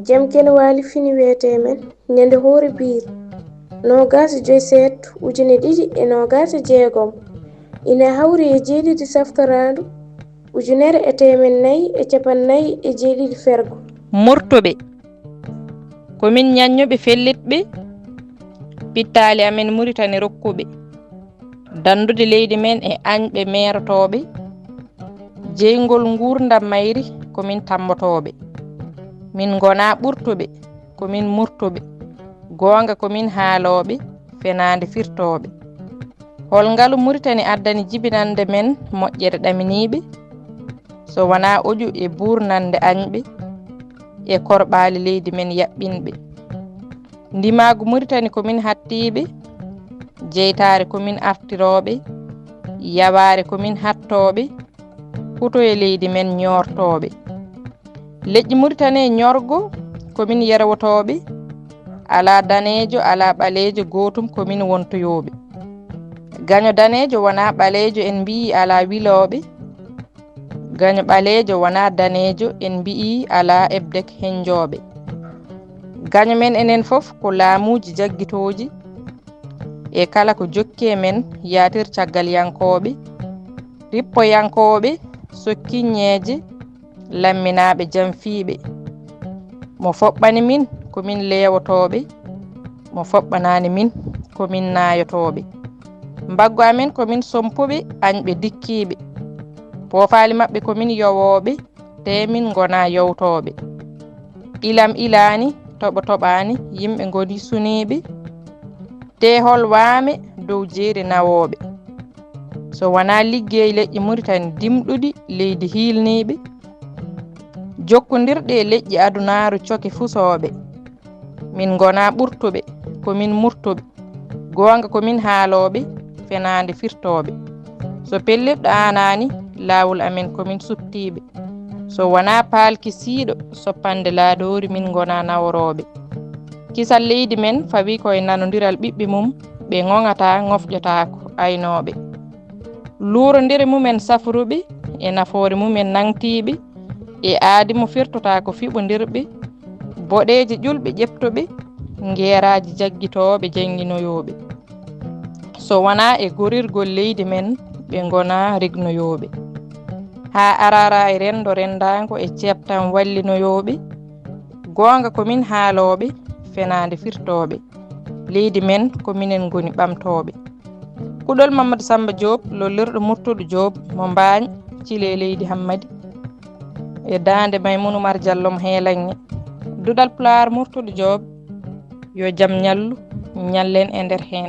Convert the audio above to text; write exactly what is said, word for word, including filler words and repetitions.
Jam kene waali fini wiyetee men ñande hoore biir noogaas e joy seet ujine ɗiɗi e noogaas e jeegom. Ina hawri e jeeɗiɗi saftoraandu ujunere e teemen nayi e cappannayi e jeeɗiɗi fergo. Murtuɓe, ko min ñaññuɓe fellitɓe, pittaali amen Muritani rokkuɓe, danndude leydi men e añɓe meerotooɓe, jeyngol nguurndam mayri ko min tammbotooɓe. Min ngonaa ɓurtuɓe, ko min murtuɓe, goonga ko min haalooɓe, fenaande firtooɓe. Hol ngalu Muritani addani jibinannde men moƴƴere ɗaminiiɓe, so wonaa oƴu e buurnannde añɓe e korɓaali leydi men yaɓɓinɓe? Ndimaagu Muritani ko min hattiiɓe, jeytaare ko min artirooɓe, yawaare ko min hattooɓe, huto e leydi men ñoortooɓe. Leƴƴi Muritani e ñorgo ko min yerwotooɓe, alaa daneejo, alaa ɓaleejo, gootum ko min wontoyooɓe. Gaño daneejo wonaa ɓaleejo en mbiyi alaa wilooɓe, gaño ɓaleejo wonaa daneejo en mbiyi alaa ebdek henjooɓe. Gaño men enen fof ko laamuuji jaggitooji e kala ko jokki e men yaatir caggalyankooɓe, rippoyankooɓe, sokkiññeeje, lamminaaɓe jamfiiɓe. Mo foɓɓani min ko min leewotooɓe, mo foɓɓanaani min ko min naayotooɓe. Mbaggu amen ko min sompuɓe, añɓe dikkiiɓe. Poofaali maɓɓe ko min yowooɓe, te min ngonaa yowtooɓe. Ilam ilaani, toɓo toɓaani, yimɓe ngoni suniiɓe, te hol waame dow jeeri nawooɓe. So wonaa liggey leƴƴi Muritani dimɗuɗi leydi hiilniiɓe, jokkondirɗi e leƴƴi adunaaru coke fusooɓe, min ngonaa ɓurtuɓe, ko min murtuɓe, goonga ko min haalooɓe, fenaande firtooɓe. So pellitɗo aanaani, laawol amen ko min suptiiɓe. So wonaa paalki siiɗo soppande laadoori, min ngonaa naworooɓe. Kisal leydi men fawii ko e nanondiral ɓiɓɓe mum, ɓe ŋoŋataa, ŋofƴotaako, aynooɓe. Luurondire mumen safruɓe, e nafoore mumen naŋtiiɓe, e aadi mo firtotaako fiɓondirɓe, boɗeeji ƴulɓe ƴeɓtuɓe, ngeeraaji jaggitooɓe jannginoyooɓe. So wonaa e gorirgol leydi men, ɓe ngonaa regnoyooɓe. Haa arara e renndo renndaango e ceɓtan wallinoyooɓe, goonga ko min haalooɓe, fenaande firtooɓe. Leydi men ko minen ngoni ɓamtooɓe. Kuɗol Mamadou Samba Diop, lollirɗo Murtuɗo Diop mo Mbaañ, Cile leydi Hammadi, e daande Maymoun Oumar Diallo mo Heelaŋŋe. Duɗal Pulaar Murtuɗo Diop, yo jam ñallu, ñallen e nder heen.